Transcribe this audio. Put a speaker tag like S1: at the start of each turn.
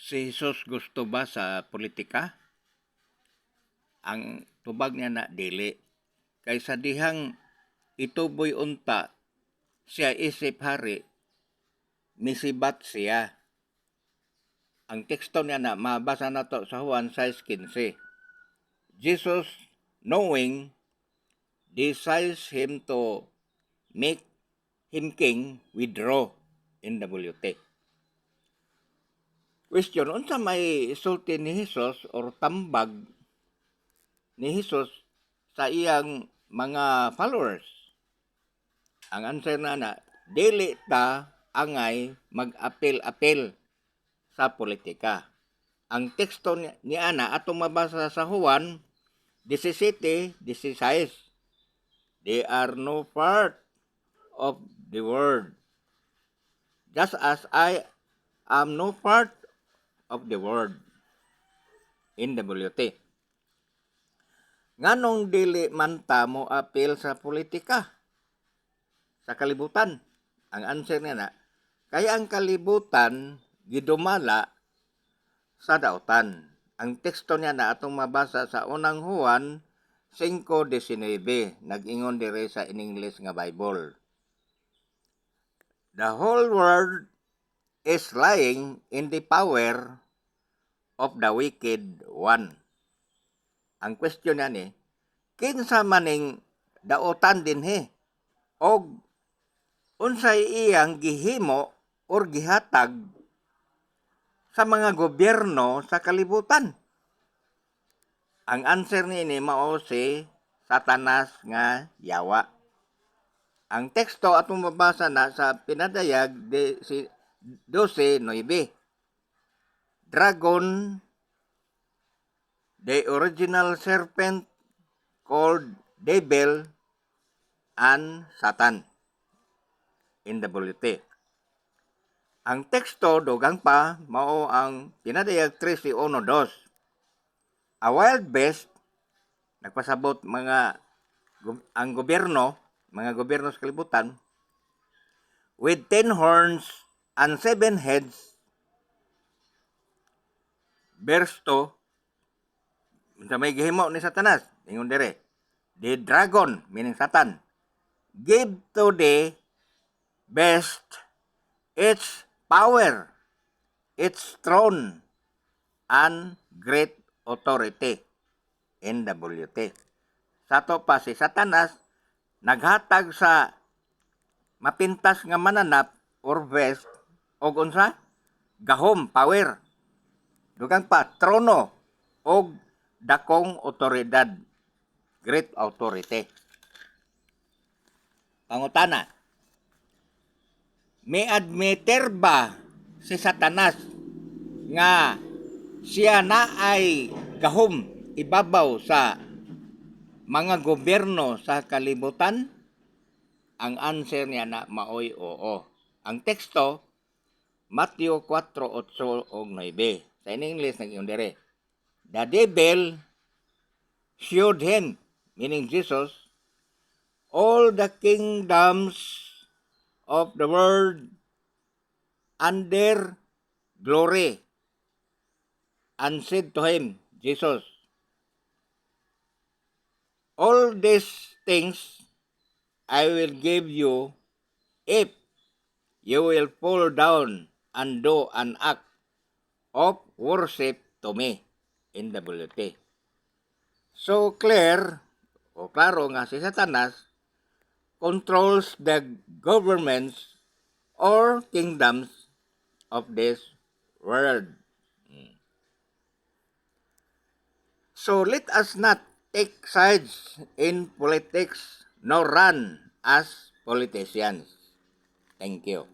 S1: Si Jesus gusto ba sa politika? Ang tubag niya na dili. Kay sa dihang ituboy unta siya isip hari, misibat siya. Ang teksto niya na mabasa nato sa Juan 6:15. Jesus, knowing desires him to make him king, withdraw. NWT. Question, unsa may sulti ni Jesus or tambag ni Jesus sa iyang mga followers? Ang answer na na, dili ta angay mag-apil-apil sa politika. Ang teksto ni ana atong mabasa sa Juan 17:16. They are no part of the world, just as I am no part of the world. NWT. Nganong dili man ta mo apil sa politika sa kalibutan? Ang answer niya na, kaya ang kalibutan gidumala sa dautan. Ang teksto niya na atong mabasa sa Unang Juan 5:19, nag-ingon dire sa in English nga Bible. The whole world is lying in the power of the wicked one. Ang question niya ni, kinsa maning dautan dinhi? Og unsay iyang gihimo or gihatag sa mga gobyerno sa kalibutan? Ang answer niini mao si Satanas nga yawa. Ang teksto atong mabasa na sa Pinadayag de, si 12:9. Dragon, the original serpent called Devil and Satan. NWT. Ang teksto dugang pa mao ang Pinadayag 13:1-2. A wild beast, nagpasabot mga ang gobyerno, mga gobyerno sa kalibutan, with 10 horns and seven heads. Verse 2, unsa may gihimo ni Satanas? Ingon dire, the dragon, meaning Satan, give to the beast its power, its throne, and great authority. NWT. Sa ato pa si Satanas naghatag sa mapintas nga mananap or beast og unsa? Gahom, power. Dugang pa trono og dakong otoridad. Great authority. Pangutana. May admitter ba si Satanas nga siya na ay gahom ibabaw sa mga gobyerno sa kalibutan? Ang answer niya na maoy oo. Ang teksto, Matthew 4:8 ug 9. Sa in English nag dire. The devil showed him, meaning Jesus, all the kingdoms of the world and their glory, and said to him, Jesus, "All these things I will give you if you will fall down and do an act of worship to me." NWT. So clear o klaro nga si Satanas controls the governments or kingdoms of this world. So let us not take sides in politics nor run as politicians. Thank you.